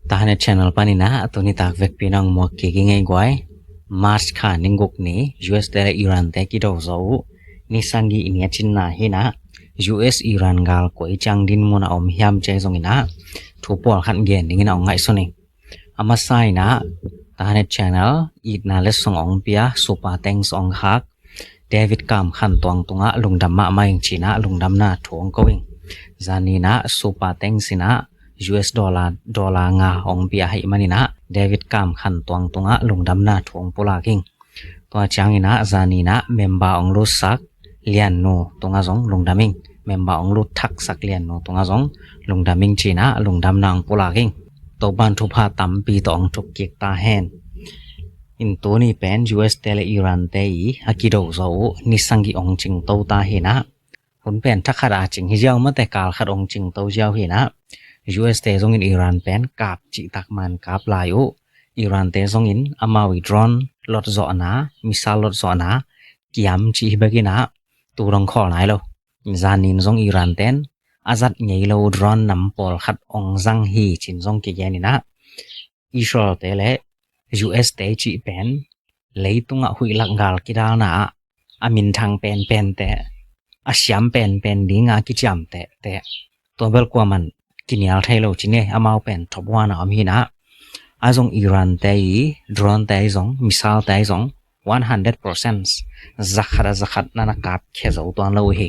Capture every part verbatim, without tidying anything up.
Tahan Channel panin ah tuni tak vekpi nang muak kik i ngei guai. March kha ni guk ni U S te le Iran te kido zo uh ni sagih ni a cinna hi nah, U S Iran gal koi ciang din mun a om hiam cei zongin ah thu pawlkhat gen dingin a ong ngaihsun ing. A masa in ah Tahan Channel itna le song ong pia, super thanks ong khak David Kam Khan Tuang tungah lungdam mahmah ing ci-in ah lungdamna thu ong ko ing. Zan ni nah super thanks in ah U S dollar, dollar nga ong pia ahih manin ah David Kam Khan Tuang tungah lungdamna thu ong pulak ing. Tua ciangin ah zan ni nah member ong lutsak Lian Nu tungah zong lungdam ing. Member ong lut thaksak Lian Nu tungah zong lungdam ing ci-in ah lungdamna ong pulak ing. Topa'n thupha tampi tawh ong thuk kik ta hen. In tuni pen U S te le Iran te i a kido zo uh ni sagih ong cingto ta hi nah, hun pen thakhat a cing hi ziau mate, kal khat ong cingto ziau hi nah, U S te zongin Iran pen kap cihtak man kap lai uh. Iran te zongin amau i drone lot zawhna, missile lot zawhna kiam cih hi bekin ah tu dong khawl nai lo. Zan ni in zong Iran ten a zat ngei lo drone nam pawlkhat ong zang hi ci-in zong kigen in ah, Israel te le U S te cih pen leitungah huih lak gal kidalna ah a minthang penpen te, a siam penpen ding a kiciam te te, tua bel kuaman kinial thei lo ci ni, amau pen top one a om hi nah. A zong Iran te i drone te i zong, missile te i zong one hundred percent, zakhat a zakhat na na kap khia zo tuan lo uh hi.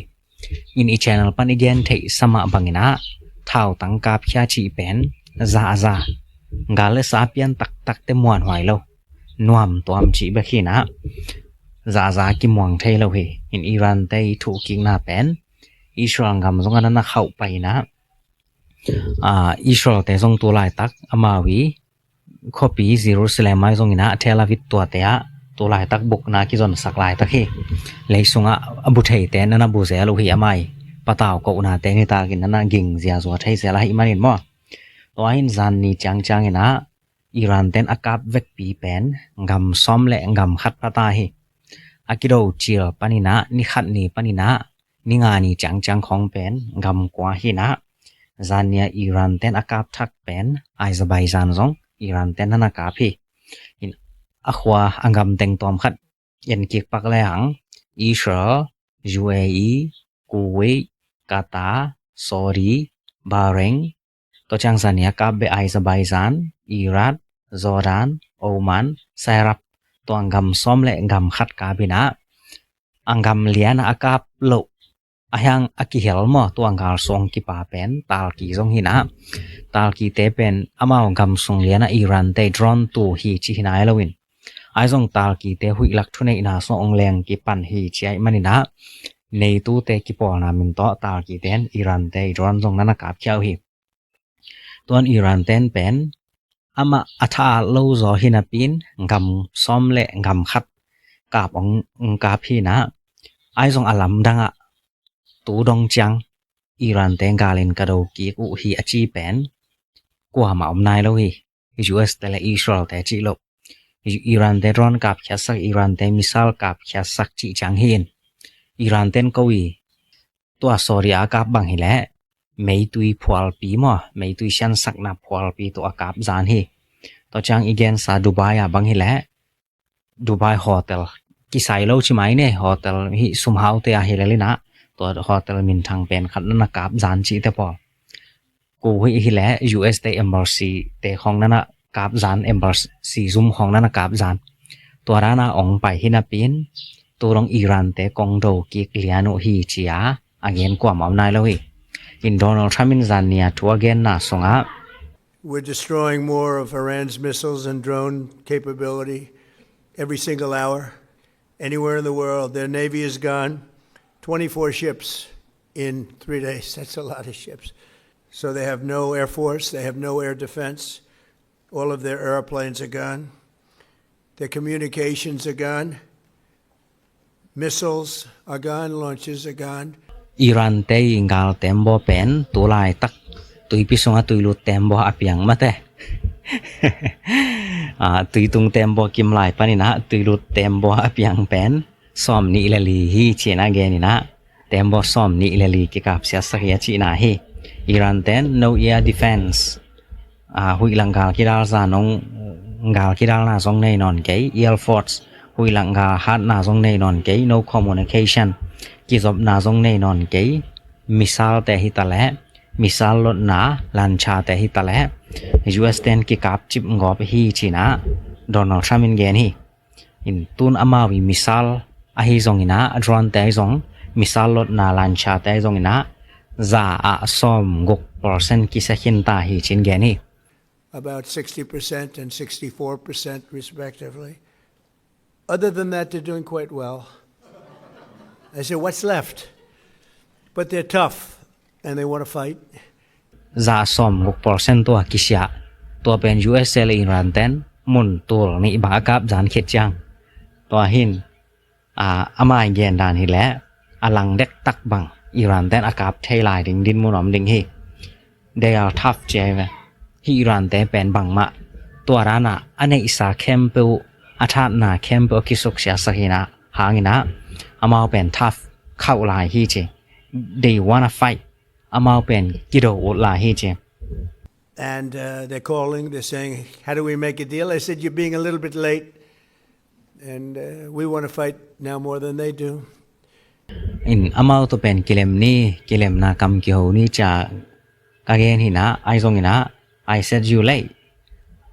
In i channel pan i gen theih sa mah bangin ah thautang kap khia cih pen za a za, gal le sa pian taktak te muanhuai lo, nuam tuam cih bek hi nah, za a za kimuang thei lo hi. In Iran te i thuhkikna pen Israel gam zong a na na khauh pai nah, ah, Israel te zong tu laitak amau i khuapi Jerusalem ai zongin ah Tel Aviv tuate ah tu laitak bukna kizonsak laitak hi. Leisungah a bu theite na na bu zel uh hi, amau i patau kohnate nitakin na na ging ziazua thei zel ahih manin maw. Tua in zan ni ciangciangin ah Iran ten a kap vekpi pen gam sawm le gam khat pha ta hi. A kido cil panin ah ni khat ni panin ah ni nga ni ciangciang khawng pen gam kua hi nah, zan ni a Iran ten a kap thak pen Azerbaijan zong Iran ten na na kap hi. In a khua a gam teng tuam khat en kik pak le hang, Israel, U A E, Kuwait, Qatar, Saudi, Bahrain, tua ciang zan ni a kap beh Azerbaijan, Iraq, Jordan, Oman, Sairap, tua gam sawm le gam khat kap hi nah, a gam lian a kap loh a hiang a kihel maw, tua gal suang kipa pen Turkey zong hi nah. Turkey te pen amau gam sung lian a Iran te drone tu hi ci hi nai lo in, ai zong Turkey te huih lak thuneihna sung ong leng kipan hi ci ahih manin ah NATO te kipawlna min tawh Turkey ten Iran te drone zong na na kap khia uh hi. Tuan Iran ten pen amah a tha lo zaw hi napi in gam sawm le gam khat kap ong, ong kap hi nah, ai zong a lamdang ah tu dong ciang Iran te gal in ka do kik uh hi a ci pen kuamah om nai lo hi. U S te le Israel te cih lo, Iran te drone kap khiasak, Iran te missile kap khiasak cih ciang hi in, Iran ten ko i tua Saudi a kap bang hi leh meitui phualpi maw, meitui siansakna phualpi tua kap zan hi. Tua ciang i gensa Dubai a bang hi leh Dubai hotel kisai lo ci mai ne, hotel hi sumhaute a hi lel in ah tua hotel minthang pen khat na na kap zan cihte pawl. Kuwait hi leh U S te embassy te khawng na na kap zan, embassy zum khawng na na kap zan. Tua dan a ong pai hi napi in tu dong Iran te kong do kik lian uh hi ci a a gen kuamah om nai lo hi. In Donald Trump in zan ni a thu a genna sungah, we're destroying more of Iran's missiles and drone capability every single hour. Anywhere in the world, their navy is gone. Twenty-four ships in three days. That's a lot of ships. So they have no air force, they have no air defense. All of their airplanes are gone. Their communications are gone. Missiles are gone, launches are gone. Iran te i gal tembaw pen tu laitak tuipi sungah tuilut tembaw a piang mate. Ah, tuitung tembaw kim lai panin ah tuilut tembaw a piang pen sawm nih le li hi ci-in a gen in ah, tembaw sawm nih le li kikap siasak hi a cihna hi. Iran ten no air defense, Huih lak gal kidal zan hong, gal kidalna zong nei nawn kei, Air Force huih lak gal hatna zong nei nawn kei, no communication, kizopna zong nei nawn kei, missile te hi ta leh, missile lotna lancha te hi ta leh, U S ten kikap cip gawp hi ci-in ah Donald Trump in gen hi. In tun amau i missile ahi zongin ah, drone te ahi zong, missile lotna lancha te ahi zongin ah, za ah sawm guk percent kisia khin ta hi ci-in gen hi. About sixty percent and sixty-four percent respectively. Other than that, they're doing quite well. I said, "What's left?" But they're tough and they want to fight. Za sawm guk percent tua kisia. Tua pen U S A le Iran ten mun tul nih bang a kap zan khit ciang. Tua hin, a, amai gen dan hi leh, a lang dektak bang Iran ten a kap thei lai ding dinmun om ding hi. They are tough ci ai ve. Hih Iran te pen bangmah tua dan ah a neihsa khempeuh, a thatna khempeuh a kisuksia sak hi-in ah, hangin ah, amau pen tough khauh lai hi ci. They wanna fight. Amau pen kido ut lai hi ci. And uh, they're calling, they're saying, "How do we make a deal?" I said, "You're being a little bit late, and uh, we want to fight now more than they do." In amau tawh pen kilem ni, kilemna kam kiho ni ci-a ka gen hi-in ah, ahi zongin ah, "I said you late."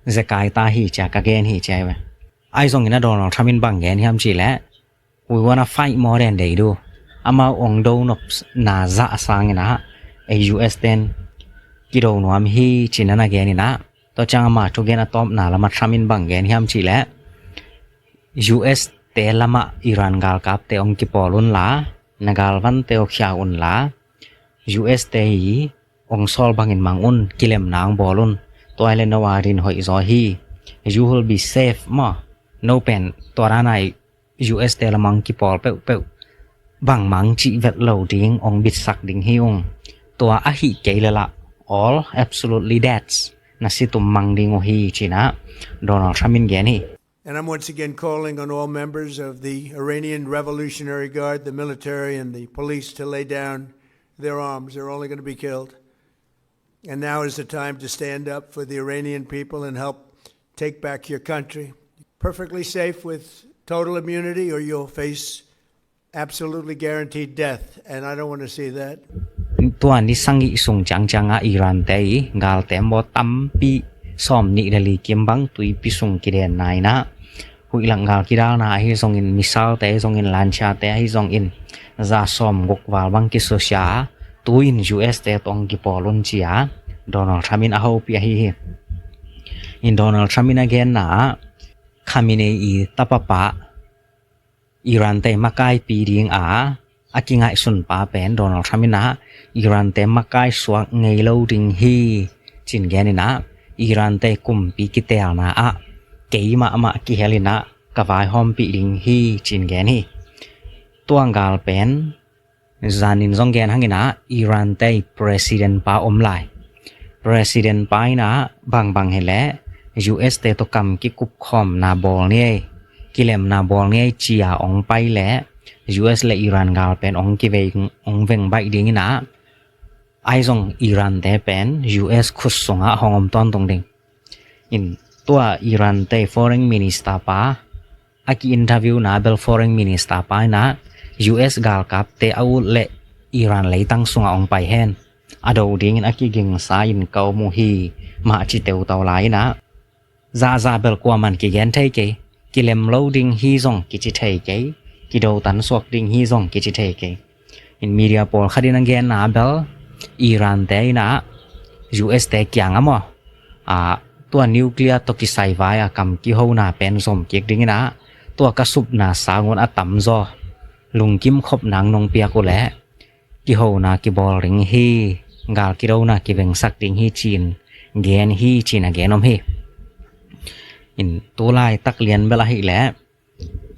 Zekai ta hi ci-a ka gen hi ci ai ve. Ahi zongin ah Donald Trump in bang gen hiam cih leh, "We wanna fight more than they do." Amau ong do nopna zah sangin ah, ei U S ten kido nuam hi ci-in ah na gen hi-in ah. Tua ciang ama thugen a tawpna lamah Trump in bang gen hiam cih leh, U S te lamah Iran galkapte ong kipawl unla, na galvante uh khia unla, U S te i ong sawl bangin mang un, kilemna ong bawl un. Tua hi leh no a rin hoih zaw hi. You will be safe maw. No pen tua dan ah U S te lamah ong kipawl peuhpeuh, bangmah ong cih vet lo ding, ong bitsak ding hi ung. Tua ahih kei leh lah, all absolutely dead, na si tum mang ding uh hi ci-in ah Donald Trump in gen hi. And I'm once again calling on all members of the Iranian Revolutionary Guard, the military and the police, to lay down their arms. They're only going to be killed. And now is the time to stand up for the Iranian people and help take back your country. Perfectly safe with total immunity, or you'll face absolutely guaranteed death, and I don't want to see that. Tua ni sagih sung ciangciang ah Iran te i galte maw tampi sawm nih le li kim bang tuipi sung kidenna in ah, huih lak gal kidalna ahi zongin, missile te ahi zongin, lancha te ahi zongin, za sawm guk val bang kisusia, tu-in U S te tawh ong kipawl un ci-a Donald Trump in a hopih ahi hi. In Donald Trump in a genna ah, Khamenei i tapapa, Iran te makaipi ding a, a kingaihsun pa pen Donald Trump in ah, Iran te makai suak ngei lo ding hi ci-in gen in ah, Iran te kumpi kitelna ah kei mahmah kihel in ah ka vaihawmpih ding hi ci-in gen hi. Tua gal pen zanin zong gen hangin ah, Iran te president pa om lai. President pa in ah bangbang hi leh U S te tawh kam kikupkhawmna bawl ni ei, kilemna bawl ni ei ci-a ong pai leh, U S le Iran gal pen ong kivei, ong veng baih ding in ah, ahi zong Iran te pen U S khut sungah hong om tawntung ding. In tua Iran te foreign minister pa a ki-interview na bel foreign minister pa in ah, U S galkapte a ut leh Iran leitang sungah ong pai hen, a do dingin a kigingsa in ka om uh hi mah ci teutau lai in ah, zahzah bel kuaman kigen thei kei, kilem lo ding hi zong kici thei kei, kidotan suak ding hi zong kici thei kei. In media pawlkhat in a genna bel, Iran te in ah U S te kiang ah maw, a, tua nuclear tawh kisai vai a kam kihona pen zom kik ding in ah, tua ka supna sang un a tamzaw lungkim khop nang nong piak uh leh, kihona kibawl ding hi, gal kidona kivengsak ding hi ci-in gen hi ci-in a gen om hi. In tu laitak lian bel ahih leh,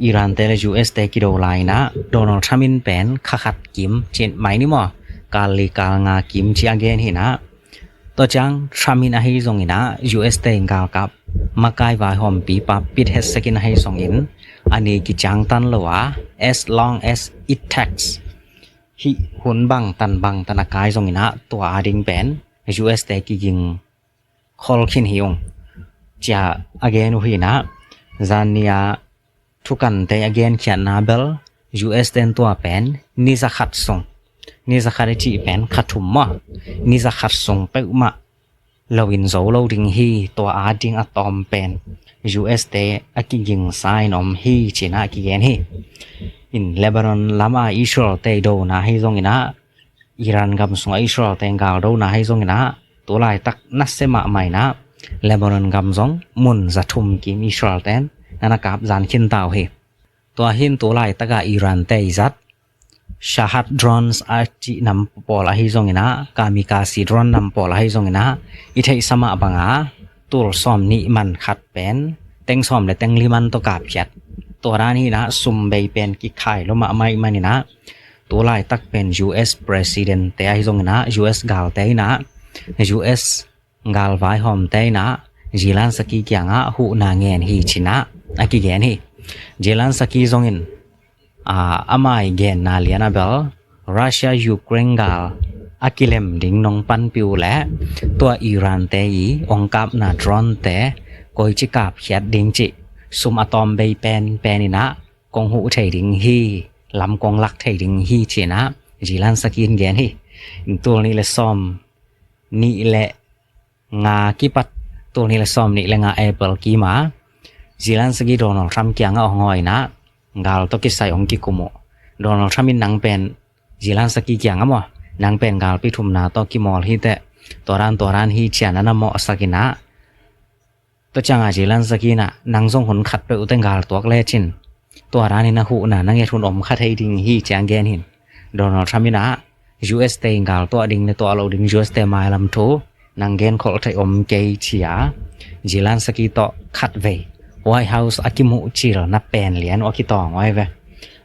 Iran te le U S te kido lai in ah, Donald Trump in pen kha khat kim ci-in mai ni maw, kal li kal nga kim ci-a gen hi in ah. Tua ciang Trump in ahi zongin ah, U S te galkap makai vaihawmpi pa Pete Hegseth in ahi zongin, a ni kiciangtan lo a, as long as it takes, hih hun bangtan bangtan a kai zongin ah, tua a ding pen U S te kiging khol khin hi ung, ci-a a gen uh hi in ah, zan ni-a thukante a genkhiatna bel U S ten tua pen ni zakhat sung, ni zakhat i cih pen kha thum maw, ni zakhat sung peuhmah lo in zo lo ding hi, tua a ding a tawm pen U S te a kigingsa in om hi, ci-in ah a kigen hi. In Lebanon lam a Israel te i dona hi zongin ah, Iran gam sungah Israel te in gal dona hi zongin ah, tu laitak nasia mahmah in ah, Lebanon gam zong mun za thum kim Israel ten na na kap zan khin ta uh hi. Tua hi in tu laitak a Iran te i zat Shahed drones a cih nam pawl ahi zongin ah, kamikaze drone nam pawl ahi zongin ah, i theihsa mah bang a tul sawm nih man khat pen teng sawm le teng li man tawh kapkhiat. Tua dan hi in ah, sum bei pen kikhai lua mahmah ahih manin ah, tu laitak pen U S president te ahi zongin ah, U S galte in ah, U S galvai hawmte in ah Zelensky kiangah huhna ngen hi, ci-in ah a kigen hi. Zelensky zongin, aa, ama i genna lian ah bel Russia Ukraine gal a kilem ding nong panpih uh leh, tua Iran te i ong kapna drone te koici kapkhiat ding cih sum a tawm bei penpen in ah kong huh thei ding hi, lam kong lak thei ding hi, ci-in ah Zelensky in gen hi. Tul nih le sawm nih le nga kipat, tul nih le sawm nih le nga April kim a Zelensky Donald Trump kiangah hong hawh in ah, gal tawh kisai hong kikum uh. Donald Trump in nang pen, Zelensky kiangah maw, nang pen galpi thumna tawh kimawl hi teh, tua dan tua dan hi, ci-a na na mawhsak in ah, tua ciangah Zelensky in ah, nang zong hun khat peuh uh teh gal tuak lecin tua dan in ah huhna na nget hun om kha thei ding hi, ci-a gen hi in. Donald Trump in ah, U S te in gal tuah ding le tuah loh ding, U S te mailam thu nang genkholh thei om kei, ci-a Zelensky tawh khatvei White House a kimuh cilna pen lian uh a kitawng uh ahi ve.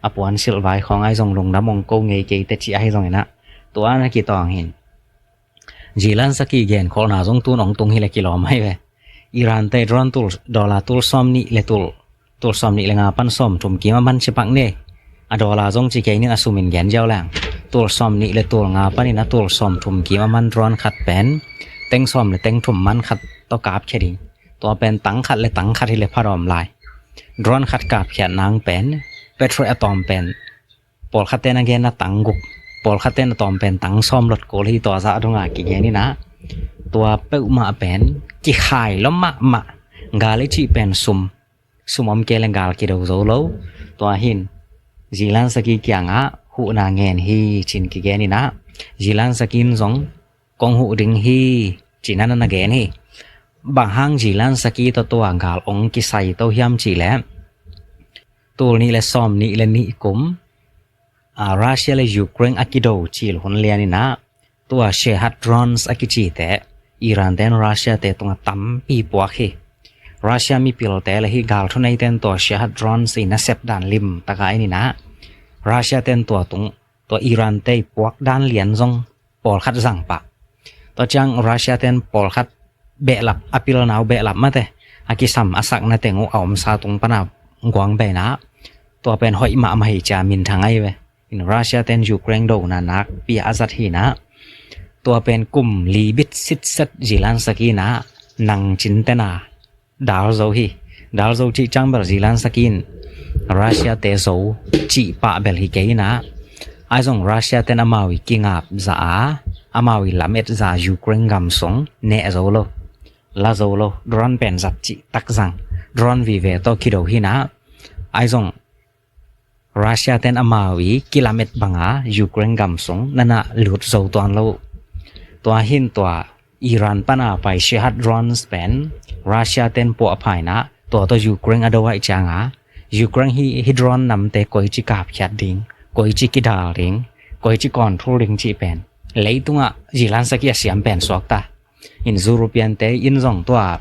A puansilh vai khawng ahi zong, lungdam ong ko ngei kei teh, ci-a ahi zongin ah, tua na kitawng hi in. Zelensky genkholhna zong tun ong tung hi leh kilawm ahi ve. Iran te drone tul, dollar tul sawm nih le tul, tul sawm nih le nga pan sawm thum kim a man ci pak ni. A dollar zong ci kei ning, a sum in gen ziau leng. Tul sawm nih le tul nga panin a tul sawm thum kim a man drone khat pen teng sawm le teng thum man khat tawh kapkhia ding. Tua pen tang khat le tang khat hi leh pha dawm lai. Drone khat kapkhiat nang pen, Patriot a tawm pen, pawlkhat ten a genna tang guk, pawlkhat ten a tawm pen tang sawm lot kul hi, tua zah dong a kigen in ah, tua peuhmah pen kikhai lua mahmah. Gal i cih pen sum, sum om kei leh gal kido zo lo. Tua hi in Zelensky kiangah huhna ngen hi, ci-in kigen in ah, Zelensky in zong kong huh ding hi, ci-in ah na na gen hi. Bang hang Zelensky tawh tua gal ong kisai to hiam cih leh, tul nih le sawm nih le nih kum, aa, Russia le Ukraine a kido cil hun lian in ah, tua Shahed drones a kicite Iran ten Russia te tungah tampi puak hi. Russia mipilte le hih gal thuneite in tua Shahed drones i nasep dan limtak a en in ah, Russia ten tua tung, tua Iran te i puak dan lian zong pawlkhat zang pah. Tua ciang Russia ten pawlkhat behlap, a pilna uh behlap mate, a kisam a sakna teng uh a omsa tung pan a guang bei in ah, tua pen hoih mahmah hi, ci-a minthang ahi ve. In Russia ten Ukraine dona nakpi a zat hi in ah, tua pen kum li bit sitset Zelensky in ah nang cin ten a dal zo hi. Dal zo cih ciang bel Zelensky in Russia te zo cih pah bel hi kei in ah, ahi zong Russia ten amau i kingap zah a, amau i lamet zah a Ukraine gam sung neh zo lo, la zo lo. Drone pen zat cih tak zang, drone vive tawh kido hi in ah, ahi zong Russia ten amau i kilamet bang a Ukraine gam sung na na lut zo tuan lo. Tua hi in tua Iran pan a pai Shahed drones pen Russia ten puahpha in ah, tua tawh Ukraine a do ahih ciang a, Ukraine hih, hih drone namte koici kapkhiat ding, koici kidal ding, koici control ding cih pen leitungah Zelensky a siam pen suak ta. In European te in zong, tua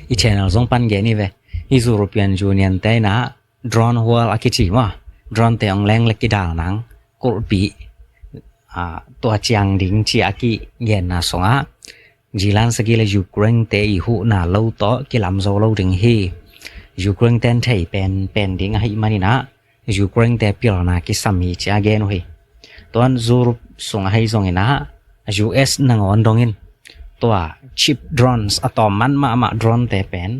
i channel zong pan gen hi ve, hih European Union te in ah drone hual a kici maw, drone te ong leng le kidal nang kulhpih, aa, tua ciang ding, ci-a kigenna sungah Zelensky le Ukraine te i huhna lo tawh kilam zo lo ding hi. Ukraine ten thei penpen ding ahih manin ah, Ukraine te pilna kisam hi, ci-a gen uh hi. Tuan Europe sung ahi zongin ah, U S nangawn dongin tua cheap drones, a tawm man mahmah drone te pen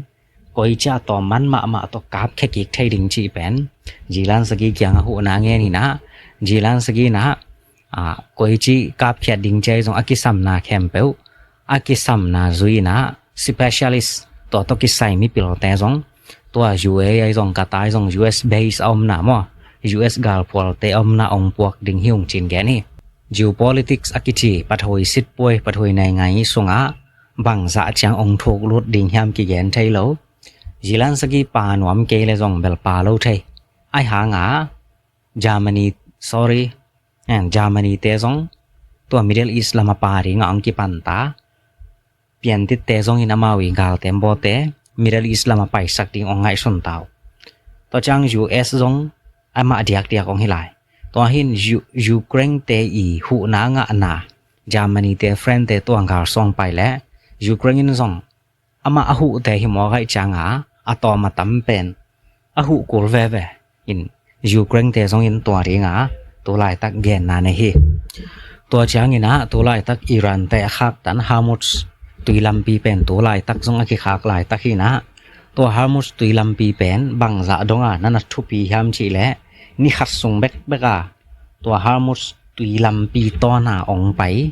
koici a tawm man mahmah tawh kapkhia kik thei ding cih pen Zelensky kiangah huhna ngen hi in ah, Zelensky in ah, ah, koici kapkhiat ding ci-a zong a kisamna khempeuh, a kisamna zui in ah specialist, tua tawh kisai mipilte zong, tua U A E ahi zong, Qatar ahi zong, U S base a omna maw, U S galphualte a omna ong puak ding hi ung ci-in gen hi. Geopolitics a kici, pathuai sitpuai, pathuai naingai sungah bangzah ciang ong thuk lut ding hiam kigen thei lo. Zelensky pa nuam kei le zong bel pa lo thei. Ahi hangah Germany, sorry, eh, Germany te zong tua Middle East lam a pa dingah ong kipanta. Piantitte zong in amau i gal tembaw te Middle East lam a paisak ding ong ngaihsun ta uh. Tua ciang U S zong amah diakdiak ong hi lai. Tua hi in U-, Ukraine te i huhna ngahna, Germany te, France te tua gal suang pai le Ukraine in zong amah a huhte hi mawk ahih ciangah a tawm a tam pen a huh kul veve in Ukraine te zong in tua dingah tu laitak genna nei hi. Tua ciangin ah tu laitak Iran te a khaktan Hormuz tui lampi pen tu laitak zong a kikhak laitak hi in ah, tua Hormuz tui lampi pen bangzah dongah na na thupi hiam cih leh, ni khat sung bekbek a tua Hormuz tui lampi tawna ong pai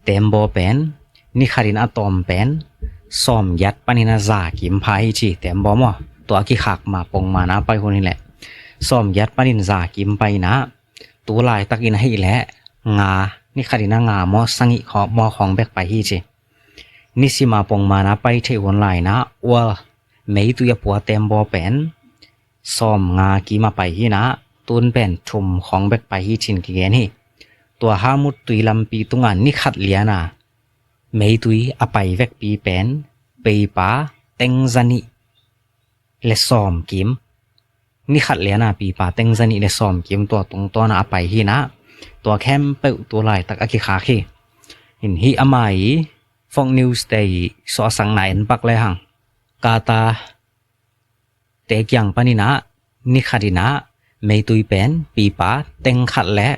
tembaw pen ni khatin a tawm pen sawmgiat panin a za kim pha hi ci, tembaw maw, tua a kikhak ma pongmana pai hun hi leh. Sawmgiat panin za kim pai in ah, tu laitakin ahih leh nga, ni khatin a nga maw, sagih khawng maw khawng bek pai hi ci. Nisima pongmana pai theih hun lai in ah, ual, meitui a pua tembaw pen sawmnga kim a pai hi in ah, tun pen thum khawng bek pai hi ci-in kigen hi. Tua Hormuz tui lampi tungah ni khat liana meitui a pai vekpi pen pipa teng zanih le sawm kim. Ni khat liana pipa teng zanih le sawm kim tua tungtawna a pai hi in ah, tua khempeuh tu laitak a kikhak hi. In hih amah i Fox News te i suahsakna en pak lehang, Qatar te kiang panin ah ni khatin ah meitui pen pipa teng khat le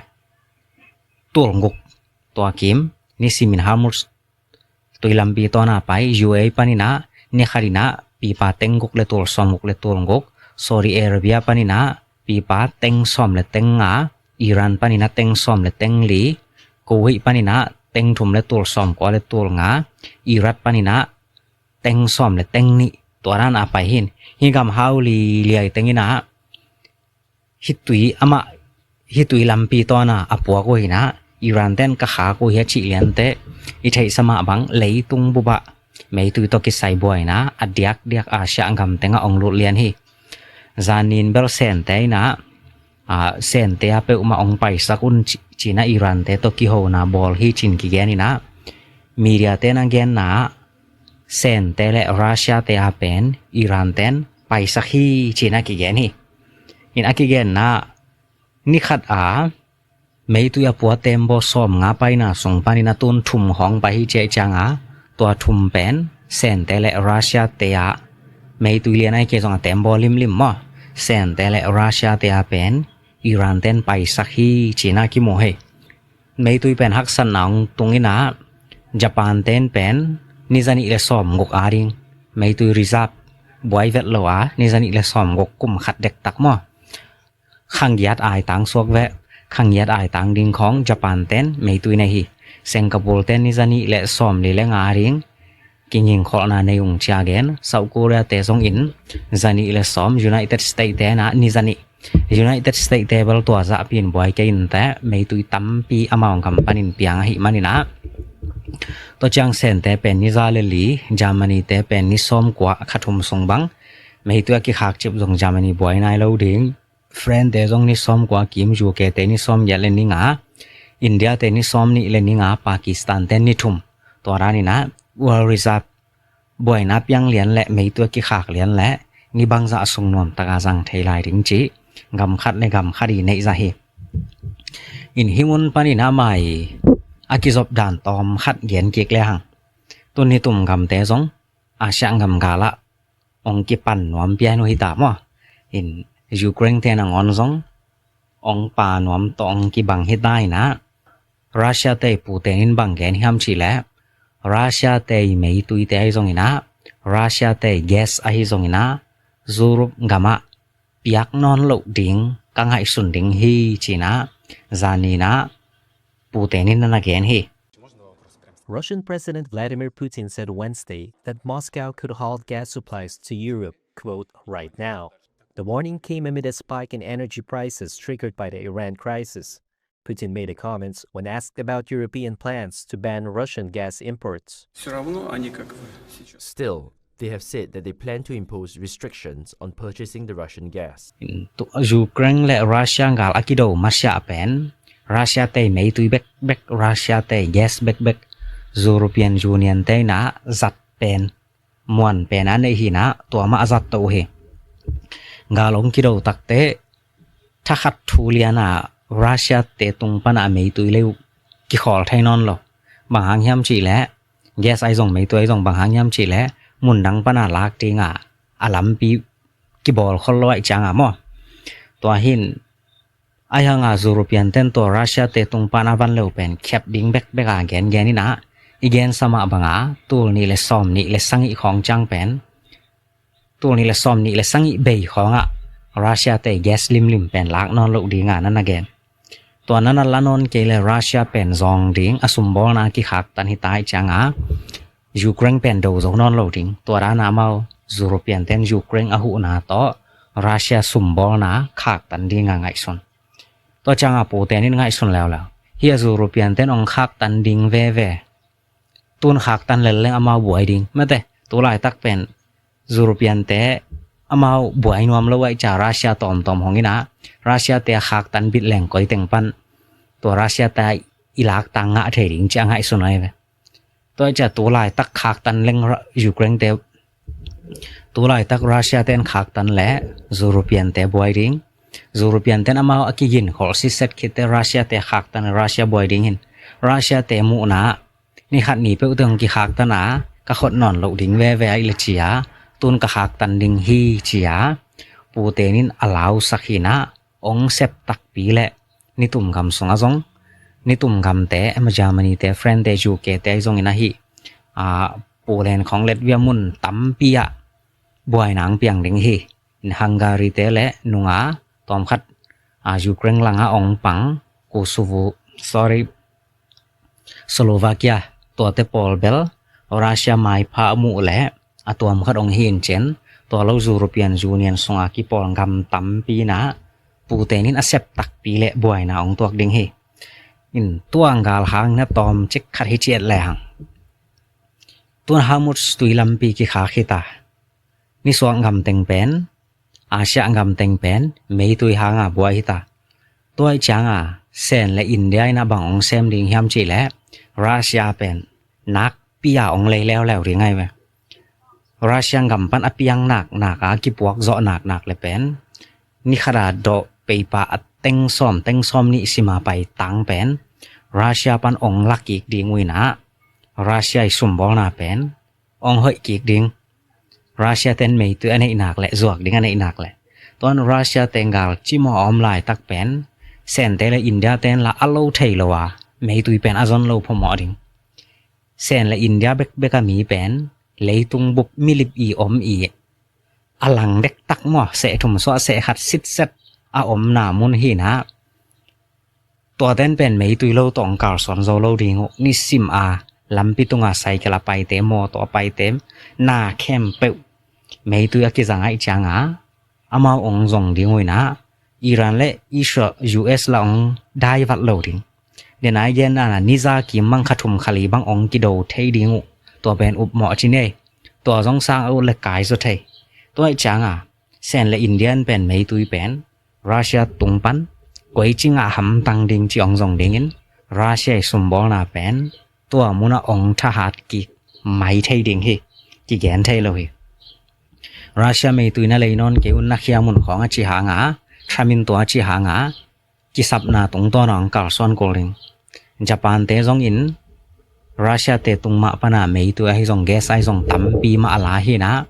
tul guk tua kim, nisimin Hormuz tui lampi tawna pai, U A E panin ah ni khatin ah pipa teng guk le tul sawm guk le tul guk, Saudi Arabia panin ah pipa teng sawm le teng nga, Iran panin ah teng sawm le teng li, Kuwait panin ah teng thum le tul sawm kua le tul nga, Iraq panin ah teng sawm le teng nih, tua dan a pai hi in. Hih gam hau liliai teng in ah, hih tui amah, hih tui lampi tawna a puak uh hi in ah, Iran ten ka khak uh hi a cih lian teh, i theihsa mah bang leitung bupah meitui tawh kisai buaina a diakdiak Asia gam tengah ong lut lian hi. Zanin bel Sente in ah, a, Sente a peuhmah ong paisak un ci-, ci-in ah Iran te tawh kihona bawl hi ci-in kigen in ah, media ten a genna ah Sente le Russia te a pen Iran ten paisak hi ci-in a kigen hi. In a kigenna ah, ni khat a meitui a pua tembaw sawmnga paina sung panin a tun thum khawng pai hi ci ahih ciangah, tua thum pen Sente le Russia te a, meitui lian ahih kei zong a tembaw limlim maw, Sente le Russia te a pen Iran ten paisak hi ci-in a kimu hi. Meitui pen haksatna ong tung in ah, Japan ten pen ni zanih le sawm guk a ding meitui reserve buai vet lo a, ni zanih le sawm guk, kum khat dektak maw, khang giat aitang suak veh, khang giat aitang ding khawng Japan ten meitui nei hi. Singapore ten ni zanih le sawm li le nga a ding kinging kholhna nei ung ci-a gen. South Korea te zong in zanih le sawm, United States te in ah ni zanih. United States te bel tua zahpi in buai kei inteh, meitui tampi amau gam panin piang ahih manin ah, tua ciang Sente pen ni za le li, Germany te pen ni sawm kua, kha thum sung bang meitui a kikhak cip zong Germany buai nai lo ding. France te zong ni sawm kua kim, U K te ni sawm giat le ni nga, India te ni sawm nih le ni nga, Pakistan te ni thum. Tua danin ah World Reserve buaina piang lian le meitui a kikhak lian le ni bangzah a sung nuamtaka zang thei lai ding cih gam khat le gam khat i neih zah hi. In hih mun panin ah amah i a kizop dan tawm khat gen kik lehang, tun nitum gamte zong Asia gam galah ong kipan nuam pian uh hi ta maw. In Ukraine te nangawn zong ong pa nuam tawh ong kibang hi ta in ah, Russia te Putin in bang gen hiam cih leh, Russia te i meituite ahi zongin ah, Russia te i gas ahi zongin ah, Europe gamah piak nawn loh ding ka ngaihsun ding hi ci-in ah, zanin ah Putin in na na gen hi. Russian President Vladimir Putin said Wednesday that Moscow could halt gas supplies to Europe, quote, right now. The warning came amid a spike in energy prices triggered by the Iran crisis. Putin made the comments when asked about European plans to ban Russian gas imports. Все равно они, как вы сейчас Still, they have said that they plan to impose restrictions on purchasing the Russian gas. Ukraine le Russia gal a kido masiah pen, Russia te meitui bekbek, Russia te gas bekbek, European Union te in ah zat pen, muan pen a neih hi-in ah, tua mah a zat to uh hi. Gal ong kido takte, thakhat thu lian ah Russia te tung pan a meitui le uh kikhawl thei nawn lo. Bang hang hiam cih leh, gas ahi zong meitui ahi zong bang hang hiam cih leh, mun dang pan a lak ding ah a lampi kibawl khol lo ahih ciang ah maw. Tua hi-in, ahi hang a European ten tua Russia te tung pan a van le uh pen khep ding bekbek a gengen in ah, i gensa mah bang a, tul nih le sawm nih le sagih khawng ciang pen, tul nih le sawm nih le sagih bei khawng ah Russia te gas limlim pen lak nawn loh ding a na na gen. Tua na na la nawn kei leh Russia pen zawng ding, a sumbawlna kikhaktan hi ta ahih ciang ah, Ukraine pen do zo nawn lo ding. Tua dan a amau European ten Ukraine a huhna tawh Russia sumbawlna khaktan ding a ngaihsun. Tua ciang ah Putin in ngaihsun leuleu. Hih a European ten ong khaktan ding veve. Tun khaktan lel leng amau buai ding. Mate, tu laitak pen European te amau buai nuam lo ahih ciang Russia tawmtawm hong in ah, Russia te a khaktan bit leng koi teng pan tua Russia te i lak tang ngah thei ding ci-a ngaihsun ahi ve. Tua ahih ciang tu laitak khaktan leng Ra-, Ukraine te, tu laitak Russia ten khaktan leh European te buai ding. European ten amau a kigin kholh sitset khit teh Russia te khaktan, Russia buai ding hi-in. Russia te muhna ni khat ni peuh teng kikhaktan a, ka khot nawn loh ding veve ahih leh ci-a, tun ka khaktan ding hi ci-a, Putin in a lausak hi-in ah, ong sep takpi leh nitum gam sungah zong, nitum gamte, ema Germany te, France te, U K te ahi zongin ahi, a, Poland khawng, Latvia, mun tampi ah buaina ong piang ding hi. Hungary te le nunga tawmkhat, a, Ukraine langa ong pang, Kosovo, sorry, Slovakia, tuate pawl bel Russia maipha a muh leh a tuamkhat ong hi-in cin, tua lo European Union sunga kipawl gam tampi in ah Putin in a sep takpi leh buaina ong tuak ding hi. In tua gal hang na tawm cik khat hi ci-et lehang, tun Hormuz tui lampi kikhak hi ta. Nisuak gam teng pen, Asia gam teng pen meitui hanga buai hi ta. Tua ahih cianga Sen le India in ah bang ong sem ding hiam cih leh, Russia pen nakpi a ong lei leuleu ding ahi ve. Russia gam pan a piang naknak a kipuak zawh naknak le pen, ni khat a dawh peipa a teng sawm, teng sawm nih sim a pai tang pen Russia pan ong la kik ding uh in ah, Russia i sumbawlna pen ong hoih kik ding. Russia ten meitui a neih nak leh, zuak ding a neih nak leh. Tuan Russia te gal cimawh a om laitak pen, Sen te le India ten la a lo thei lo a, meitui pen a zon lo phamawh ding. Sen le India bekbek a mi pen leitung bup milip i om i, a lang dektak maw, seh thum suah seh khat sitset a omna mun hi-in ah, tuaten pen meitui lo tawh ong kalsuan zo lo ding uh. Nisim a lampi tunga cycle a paite, mawtaw a paite, na khempeuh meitui a kizang ahih cianga amau ong zong ding uh in ah, Iran le Israel, U S la ong daivat lo ding. Dena i gen dan a, ni za kim bang kha thum kha li bang ong kido thei ding uh. Tua pen upmawh ci ni ei. Tua zong sang a ut le kai zaw thei. Tua ahih cianga Sen le India in pen meitui pen Russia tung pan koi ci ngah hamtang ding ci ong zong dingin, Russia i sumbawlna pen tua munah ong thahat kik mai thei ding hi. Kigen thei lo hi. Russia meitui na lei nawn kei un, na khia mun khawng a ci hanga, Trump in tua a ci hanga, kisapna tungtawn a ong kalsuan kul ding. Japan te zongin Russia te tung mah pana meitui ahi zong, gas ahi zong tampi mah a la hi-in ah,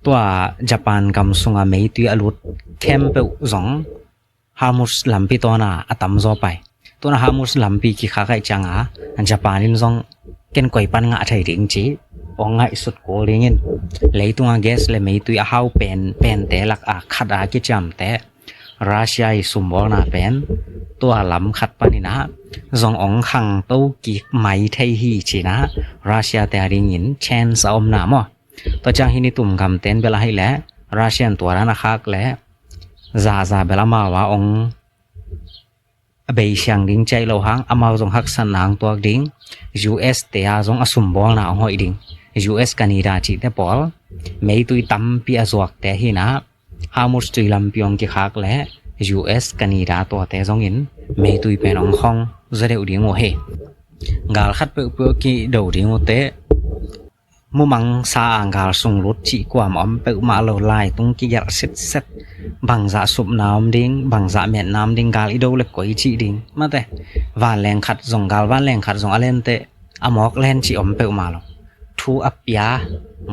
tua Japan gam sunga meitui a lut khempeuh zong Hormuz lampi tawna a tamzaw pai. Tuna Hormuz lampi kikhak ahih cianga Japan in zong ken koi pan ngah thei ding ci ong ngaihsut kul dingin, leitunga gas le meitui a hau pen pente lak a khat a kiciamte Russia i sumbawlna pen tua lam khat paninah zong ong khangto kik mai thei hi cinah Russia te a dingin chance a omna maw? Tua ciang hih ni tum gamten bel ahih leh Russian tua dan a khak leh zaza bel amau a ong a beisiang ding ciaih lo hang, amau zong haksatna ang tuak ding. U S te a zong a sumbawlna ang hoih ding. U S Canada cihte pawl meitui tampi a zuakte hinah Hormuz tui lampi ang kikhak le U S Canada tuate zongin meitui pen ang khong zaw deuh ding uh hi. Gal khat peuhpeuh kido ding uhte mumang sa a gal sunglut cih kuam om peuhmah lo, laitung kigelh sitset. Bangzah supna om ding, bangzah metna om ding, gal i do le koi cih ding mate. Vanleng khat zong, gal vanleng khat zong a lente a mawk len cih om peuhmah lo. Thu a pia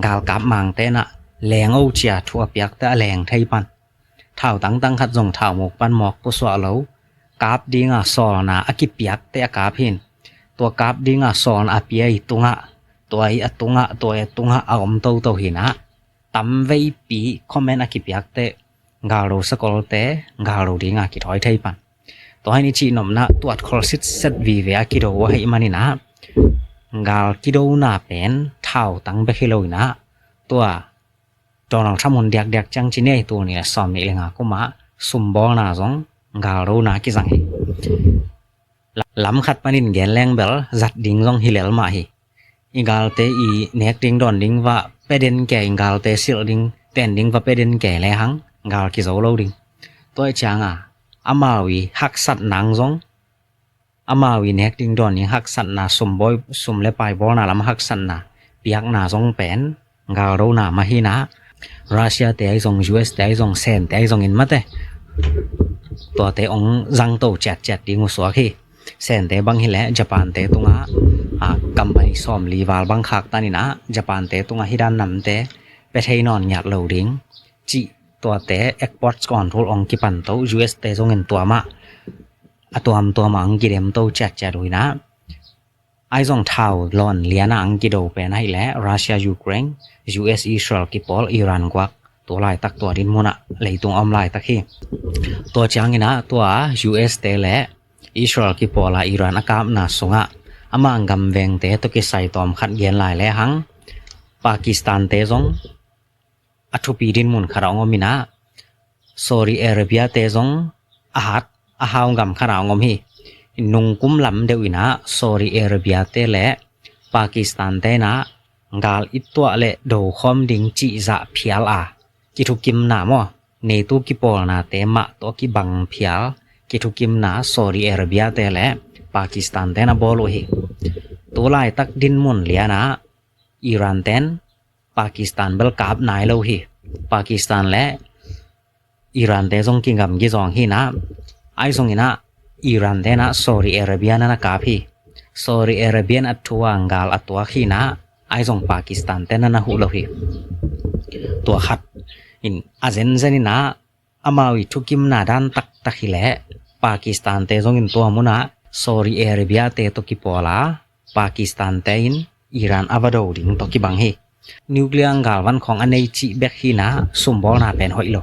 galkap mangte nah leng o cia thu a piakte a leng thei pan. Thau tangtang khat zong thau muk pan mawk pusuah lo. Kap dinga sawlna a kipiakte a kap hin. Tua kap dinga sawlna a pia i tungah, tua i a tungah, tua i a tungah a om toto hinah. Tamveipi comment a kipiakte galdo sakolte galdo dinga kithawi thei pan. Tua hin i cihnopna tuat khol sitset vive a kido uh ahih maninah gal kidona pen thau tang bek hi lo inah tua Donald Trump hun diakdiak ciang ci nei tul nih le sawm nih le nga kumah sumbawlna zong galdona kizang hi. Lam khat panin gen leng bel zat ding zong hi lel mah hi. I galte i nek ding dawn ding va peden kei, i galte silh ding ten ding va peden kei le hang gal kizo lo ding. Tua i cianga amau i haksat nang zong amau i nek ding dawn ding haksatna sumbawi sum le pai bawlna lam haksatna piakna zong pen galdona mah hinah. Russia te ahi zong, U S te ahi zong, Sen te ahi zongin mate tuate ong zangto ciatciat ding uh suak hi. Sen te bang hileh Japan te tungah a company sawmli val bang khak taninah Japan te tungah hi dan namte pia thei nawn ngiat lo ding cih tuate export control ong kipanto, U S te zongin tua mah a tuamtuam ang kidemto ciatciat uh inah. Ai zong thau lawn liana ang kido pen ahih leh Russia Ukraine, U S Israel kipawl, Iran guak, tua laitak tua din munah leitung a om laitak hi. Tua cianginah tua U S te le Israel kipawla Iran a kapna sungah amah gam vengte tua kisai tawm khat gen lai le hang Pakistan te zong a thupi din mun khat a ong om inah Saudi Arabia te zong a hat a hau gam khat a ong om hi. Nungkum lam deuh inah Saudi Arabia te le Pakistan te inah gal i tuah le do khawm ding cihzah phial a kithukimna maw, NATO kipawlnate mah tawh kibang phial kithukimna Saudi Arabia te le Pakistan te na bawl uh hi. Tu laitak din mun lianah Iran ten Pakistan bel kap nai lo hi. Pakistan le Iran te zong kigam kizawng hinah. Ai zonginah Iran tenah Saudi Arabia nana kap hi. Saudi Arabia in a thu a gal a tuak hinah. Ai zong Pakistan te nana huh lo hi. Tua khat in a zenzen inah amau i thukimna dan taktak hileh Pakistan te zongin tua munah Saudi Arabia te tawh kipawla Pakistan te in Iran a va do ding tawh kibang hi. Nuclear ang galvan khawng a nei cih bek hinah sumbawlna pen hoih lo.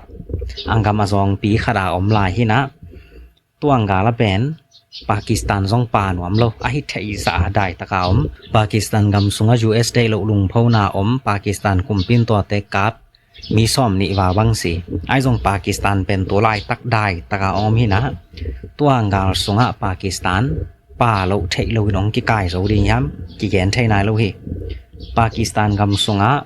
Ang gam a zawngpi khat a om lai hinah tua ang gala pen Pakistan zong pa nuam lo, a hi theihzah a daitaka om. Pakistan gam sungah U S deih loh lungphona om, Pakistan kumpin tuate kap mi sawm nih val bang si. Ai zong Pakistan pen tu laitak daitaka om hinah tua ang gal sungah Pakistan pa loh theih loin ong kikai zo ding hiam kigen thei nai lo hi. Pakistan gam sungah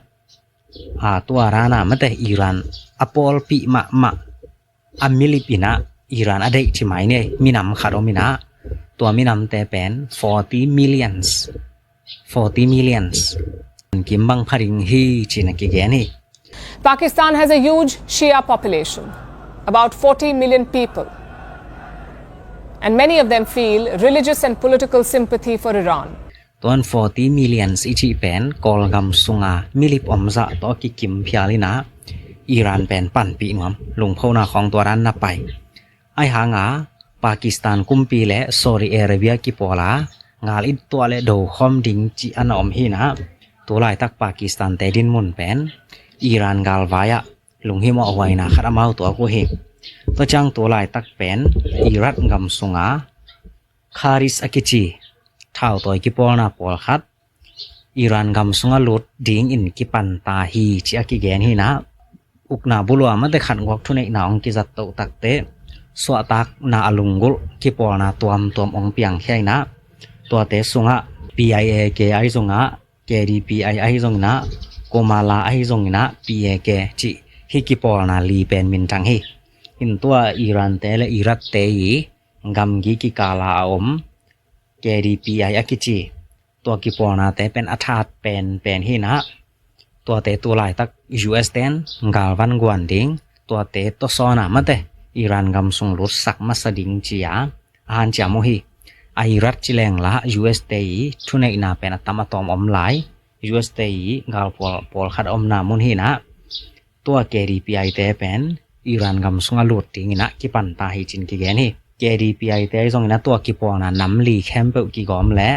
a tua rana mate Iran a pawlpih mahmah a milip inah Iran a deih ci mai nei minam khat om inah tua minamte pen forty millions, forty millions kim bang pha ding hi cina kigen hi. Pakistan has a huge Shia population, about forty million people, and many of them feel religious and political sympathy for Iran. Tuan forty millions i cih pen Kawlgam sunga milip omzah tawh a kikim phial inah Iran pen panpih nuam, lungphona khawng tua dan na pai. Ai hanga Pakistan kumpi le Saudi Arabia kipawla ngal it tuah le do khawm ding cih a na om hi na. Tu laitak Pakistan te dinmun pen Iran galvai ah lunghimawh huaina khat amau tuak uh hi. Tua ciang tu laitak pen Iraq gam sunga Kharis a kici thautawi kipawlna pawlkhat Iran gam sunga lut dingin kipan ta hi ci a kigen hi na. Ukna bulua mate khat guak thuneihna ong kizat toh takte suahtakna a lunggulh kipawlna tuamtuam ong piangkhia hi na. Tuate sungah P I A K ahi zongah, K D P I ahi zongin ah, Komala ahi zongin ah, P A K cih hih kipawlna li pen minthang hi. Hin tua Iran te le Iraq te i gamgi kikala a om K D P I a kici tua kipawlnate pen a that penpen hi na. Tuate tu laitak U S ten galvan guan ding, tuate tawsawn a mate Iran gam sung lutsak masa ding ci a a hanciam uh hi. A Iraq ci leng la U S te i thuneihna pen a tam a tawm om lai. U S te i galpawl pawlkhat a omna mun hi na. Tua K D P I te pen Iran gam sunga lut dingin ah kipan ta hi cin kigen hi. K D P I te zongin ah tua kipawlna nam li khempeuh kigawm le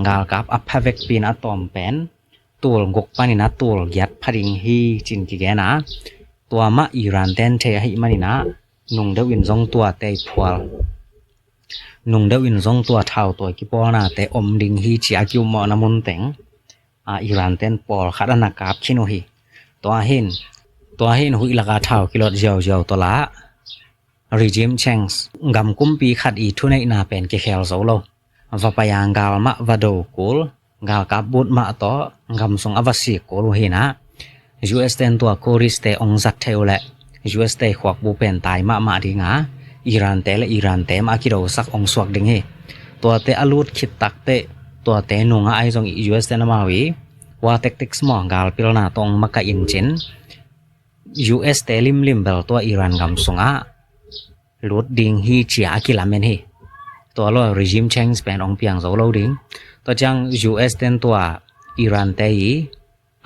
galkap a pha vekpi in a tawm pen tul guk panin a tul giat pha ding hi cin kigen a. Tua mah Iran ten thei ahih manin ah nung deuh in zong tua tei phual, nung deuh in zong tua thautawi kipawlnate om ding hi ci a kiummawhna mun teng a Iran ten pawlkhat a na kap khin uh hi. Tua hin, tua hin huih laka thau kilot ziauziau tawh la regime change, gam kumpi khat i thuneihna pen kikhel zo lo. Va pai a gal mah va do kul, galkap but mah tawh gam sung a va sik kul uh hi na. U S ten tua Kurds te ong zat thei uh leh U S te khuakbu pen tai mahmah ding a, Iran te le Iran te mah a kidosak ong suak ding hi. Tuate a lut khit takte tuate nungah ahi zong U S ten amau i war tactics maw, galpilna tawh ong makaih in cin U S te limlim bel tua Iran gam sungah lut ding hi ci a a kilamen hi. Tua lo regime change pen ong piang zo lo ding. Tua ciang U S ten tua Iran te i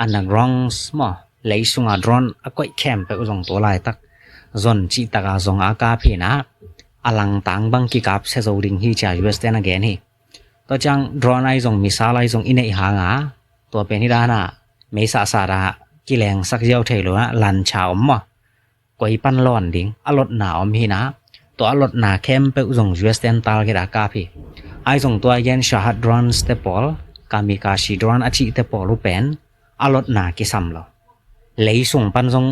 underground maw, lei sunga drone a koih khempeuh zong tu laitak zon cih taka zong a kap hi na. A langtang bang kikap sia zo ding hi ci a U S ten a gen hi. Tua ciang drone ahi zong missile ahi zong i neih hang a, tua pen hi dan a meisahsah a kilengsak ziau thei lo a, lancha om maw, koi pan lawn ding a lotna om hi na. Tua a lotna khempeuh zong U S ten target a kap hi. Ahi zong tua i gen Shahed drones te pawl, kamikaze drone a cihte pawl uh pen a lotna kisam lo. Lei sung pan zong,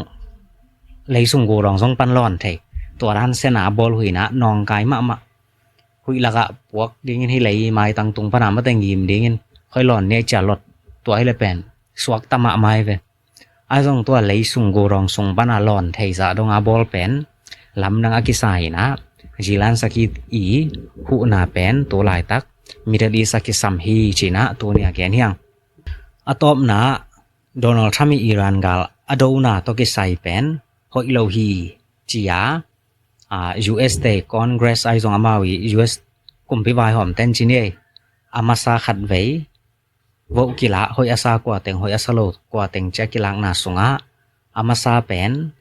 lei sung gudawng zong pan lawn thei. Tua dan sena a bawl uh hi na, nawngkai mahmah. Huih lakah puak dingin hi lei maitang tung pana mate ngim dingin hoi lawn nia ci a lot. Tua hi le pen suakta mahmah hi ve. Ahi zong tua lei sung gudawng sung pana lawn thei zah dong a bawl pen lamdang a kisa hi na. Zelensky i huhna pen tu laitak Middle East a kisam hi ci na tuni a gen hi hang. A tawpna Donald Trump i Iran gal a dona tawh kisai pen hoih lo hi ci a, a, U S te Congress ahi zong amau i U S kumpi vaihawm ten ci ni ei. A masa khat vei vote kilah, hoih a sa kua teng, hoih a sa lo kua teng ci a kilakna sungah a masa pen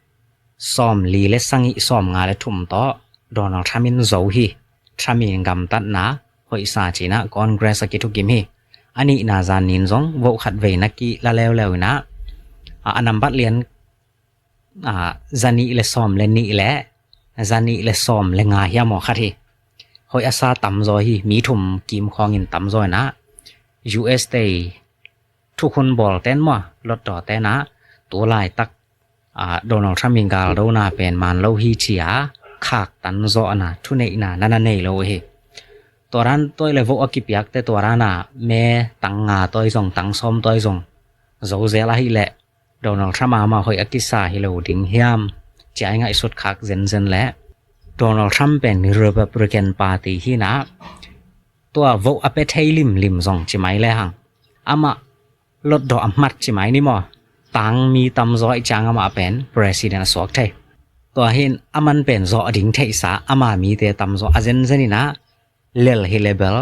sawm li le sagih sawm nga le thum tawh Donald Trump in zo hi. Trump in gamtatna hoih sa ci na Congress a kithukim hi. A nihna zan nin zong vote khat vei na kila leuleu hi na, a, a nambat lian, a, zanih le sawm le nih le zanih le sawm le nga hiam aw khat hi. Hoih a sa tamzaw hi, mi thum kim khawngin tamzaw hi na. U S te thukhun bawl ten maw, lotdaw ten a, tu laitak, a, Donald Trump in galdona pen man lo hi ci a khaktan zawhna thuneihna na na nei lo hi. Tua dan tawh le vote a kipiakte tua dan a me tang nga tawh zong, tang sawm tawh zong zo zel ahih leh Donald Trump amah hoih a kisa hi lo ding hiam ci a i ngaihsut khak zenzen leh Donald Trump pen Republican Party hi na, tua vote a pia thei limlim zong ci mai le hang, amah lotdaw a hmat ci mai ni maw, tang mi tamzaw i ciang amah pen president a suak thei. Tua hin aman pen zawh ding theihsa ama mite tamzaw a zenzen in a lel hi le bel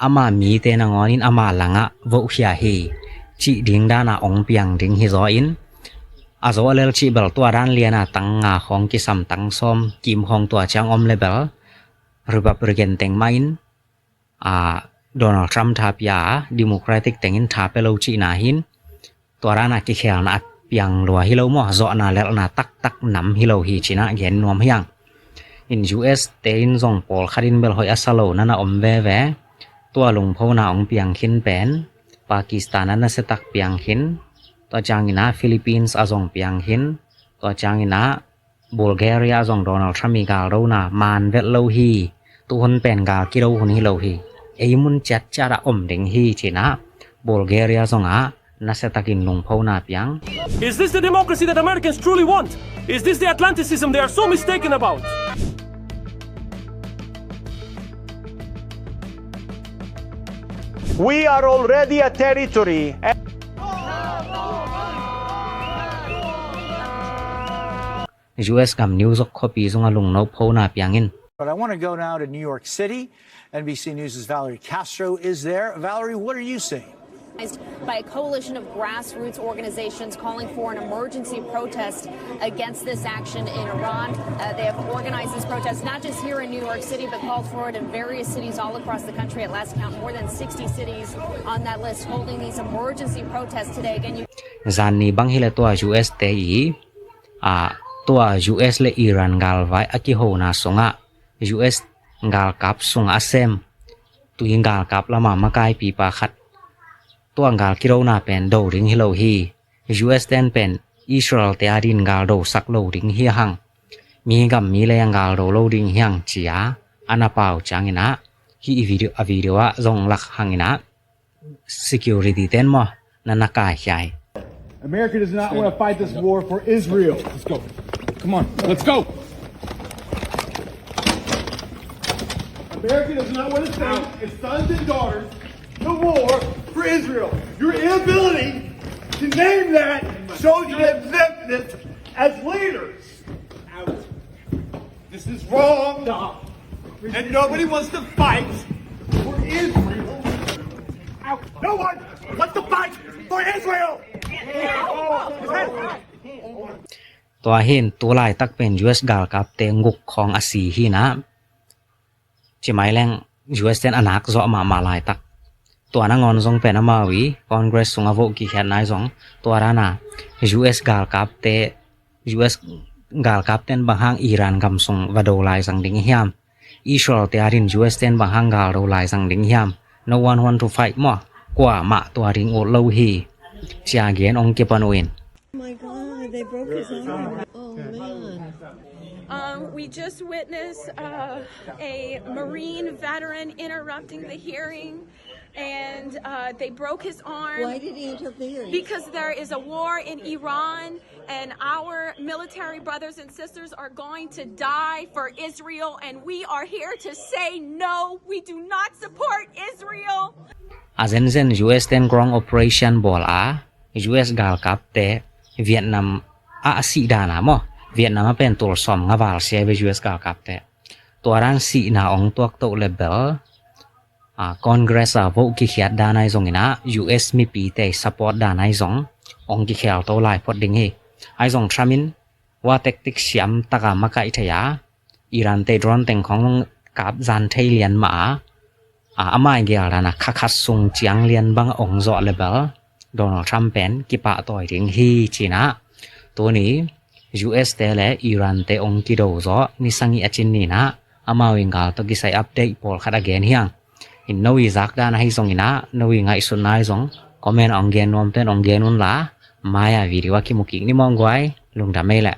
ama mite nangawnin ama langah vote khia hi cih ding dana ong piang ding hi zaw in, a zo a lel cih bel tua dan liana tang nga khawng kisam, tang sawm kim khawng tua ciang om le bel Republican teng mah in, a, Donald Trump tha pia a, Democratic tengin tha pia lo cihna hin, tua dana kikhelna a piang lua hi lo maw, zawhna lelhna taktak nam hi lo hi cinah gen nuam hiang. In U S te in zong pawlkhat in bel hoih a sa lo nana om veve. Tua lungphona hong piang khin pen Pakistan a nasiatak piang khin, tua cianginah Philippines a zong piang khin, tua cianginah Bulgaria zong Donald Trump i galdona man vet lo hi. Tu hun pen gal kido hun hi lo hi. Ei mun ciatciat ah om ding hi cinah Bulgaria zongah nasiatakin lungphona piang. Is this the democracy that Americans truly want? Is this the Atlanticism they are so mistaken about? We are already a territory. U S gam New York khuapi zong a lungno phona piangin. But I want to go now to New York City. N B C News' Valerie Castro is there. Valerie, what are you seeing? By a coalition of grassroots organizations calling for an emergency protest against this action in Iran. Uh, they have organized this protest not just here in New York City, but called for it in various cities all across the country. At last count, more than sixty cities on that list holding these emergency protests today. Again, you Zan ni bang hileh tua U S te i, a, tua U S le Iran galvai a kihona sungah, U S galkap sungah a sem, tui galkap lama makaipipa khat, tua gal kidona pen do ding hi lo hi. U S ten pen Israel te a din gal dosak lo ding hi hang. Mi gam mi le gal do lo ding hi hang cia a na pau cianginah, hi i video, a video ah zong lak hanginah security ten maw, na na kaikhiai. America does not want to fight this war for Israel. Let's go. Come on, let's go. America does not want to send its sons and daughters to war for Israel. Your inability to name that shows your ineptness as leaders. This is wrong. And nobody wants to fight for Israel. No one wants to fight for Israel. Tua hin tu laitak pen U S galkapte nguk khawng a si hinah, ci mai leng U S ten a nak zawh mahmah laitak. Tua nangawn zong pen amau i Congress sung a vote kikhiat nai zong, tua dana U S galkapte, U S galkapten bang hang Iran gam sung va do lai zang ding hiam? Israel te a din U S ten bang hang gal do lai zang ding hiam? No one want to fight maw. Kuamah tua ding ut lo hi. Cia gen ong kipan uh in. Oh my God, they broke his arm. Oh man. Um, we just witnessed uh, a Marine veteran interrupting the hearing, and uh, they broke his arm. Why did he interfere? Because there is a war in Iran, and our military brothers and sisters are going to die for Israel, and we are here to say no, we do not support Israel. A zenzen U S ten ground operation bawl a, U S galkapte Vietnam ah a sih dana maw, Vietnam a pen tul sawm nga val sia ve U S galkapte. Tua dan sihna ong tuaktoh le bel, a, Congress a vote kikhiat dan ai zonginah U S mipite support dan ai zong ong kikhelto lai phot ding hi. Ai zong Trump in war tactic siam taka makaih thei a, Iran te drone teng khong kap zan thei lian mah a, a, amai gel dana kha khat sung ciang lian bang ong zawh le bel Donald Trump pen kipahtawi ding hi cinah. Tuni U S te le Iran te ong kido zawh ni sangih a cin ninah amau in gal tawh kisai update pawlkhat a gen hiang. In no i zak dan ahi zonginah no i ngaihsutna ahi zong comment a ong gen nuamten ong gen unla, mai-a video a kimu kik ni mawng guai. Lungdam ei leh.